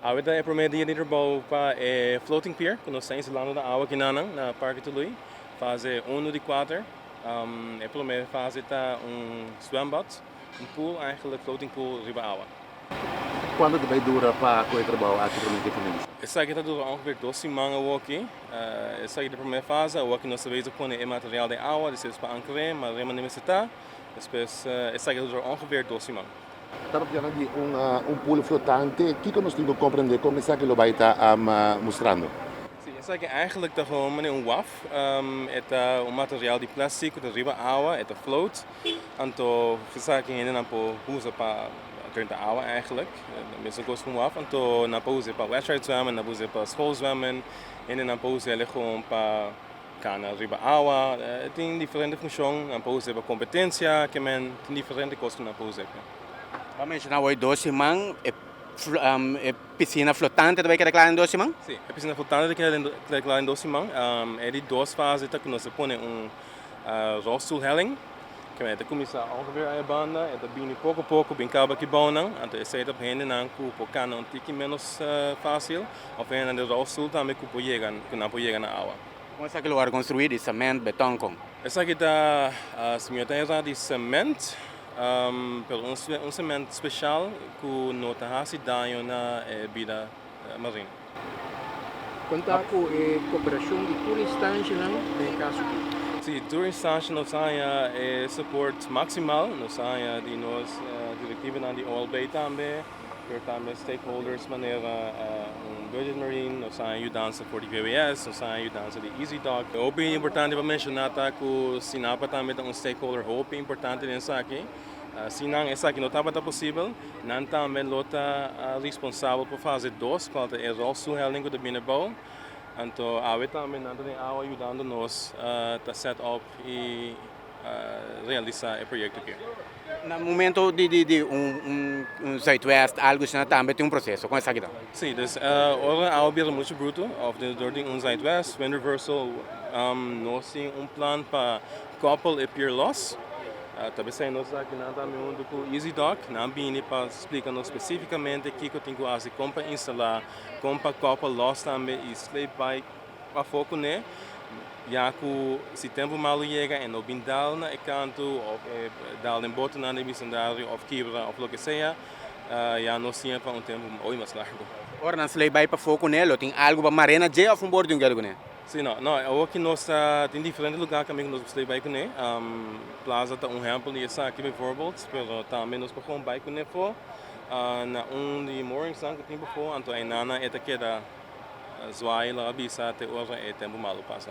Awe ta e prome dia di trabou pa e floating pier ku nos ta instalando na awa kinanan na Parke Tului, fase unu di kuater. E prome fase ta un zwembad, un pool eigenlijk, floating pool riba awa. Kuantu ta bai dura pa ku e trabou aki prome ku e finalisa? Esaki ta dura ongeveer 2 siman awoki. Esaki ta e prome fase. Awoki nos ta bezig pone e material den awa, despues pa ankr'é, ma rema no mester ta. Despues esaki ta dura ongeveer 2 siman. Ta papiando di un pool flotante. Kiko nos tin ku komprendé kon esaki lo bai ta mustrando? Sí, esaki eigenlijk ta gewoon manera un waf. E ta un material di plastic ku ta riba awa, e ta float. Anto esaki hendenan por usa pa drenta awa eigenlijk. Mesun kos ku un waf. Anto nan por usa pa wedstrijdzwemmen, nan por usa pa schoolzwemmen. Hendenan por usa gewoon pa kana riba awa. E tin diferente funshon. Nan por usa pa kompetensia, ke men tin diferente kos ku nan por usa. Bo a menshoná hoy 2 siman, e pisina flotante ta bai keda kla den 2 siman? Sí, e pisina flotante ta keda kla den 2 siman. E di dos fase ta ku nos ta pone un rolstoelhelling. Ke men e ta kuminsá ongeveer aya banda, e ta bini poko poko bin kaba aki bounan. Anto esei ta pa hendenan ku por kana un tiki ménos fásil òf hendenan den rolstoel tambe ku por yega, ku nan por yega na awa. Kon esaki lo wòrdu konstruí? Di semènt, beton, kon? Esaki ta, si mi no ta erá, di semènt, pero un semènt spesial ku no ta hasi daño na e bida marino. Konta ku e koperashon di tur instanshanan den e kaso aki? Sí, tur instansha nos haña e support maksimal. Nos haña di nos direktivanan di OLB tambe, pero tambe stakeholders manera un Budget Marine, nos haña yudansa for di VWS, nos haña yudansa di EasyDock. Hopi importante pa menshoná ta ku STINAPA tambe ta un stakeholder hopi importante den esaki. Si nan esaki no tabata posibel, nan tambe lo ta responsabel pa fase dos, kual ta e rolstoelhelling ku ta bini abou. Anto awe tambe nan ta den awa yudando nos ta set up i realisá e proyekto aki. Na momento di un zuidwest, algu asina tambe tin un proseso. Kon esaki ta? Sí, dus ora awa bira muchu brutu òf dor di un zuidwest, wind reversal, nos tin un plan pa koppel e pier los. Ta p'esei nos aki nan tambe huntu ku EasyDock, nan bini pa splika nos spesífikamente kiko tin ku hasi, kon pa instalá, kon pa koppel los tambe i sleep bai pafó kuné, ya ku si tempu malu yega e no bin dal na e kantu òf e dal den botonan den bisindario òf kibra òf loke sea, ya nos tin pa un tempu hopi mas largu. Ora nan sleep bai pafó kuné, lo tin algu pa mar'é na dje òf un bor di un keda kuné? Sí, no, no, awor ki nos ta tin diferente lugá kaminda ku nos por sleep bai kuné. Plaza ta un ehèmpel di esaki bijvoorbeeld, pero tambe nos por gewoon bai kuné afó na un di mooringsnan ku tin pafó, anto einan e ta keda zwaai laga bisa te ora e tempu malu pasa.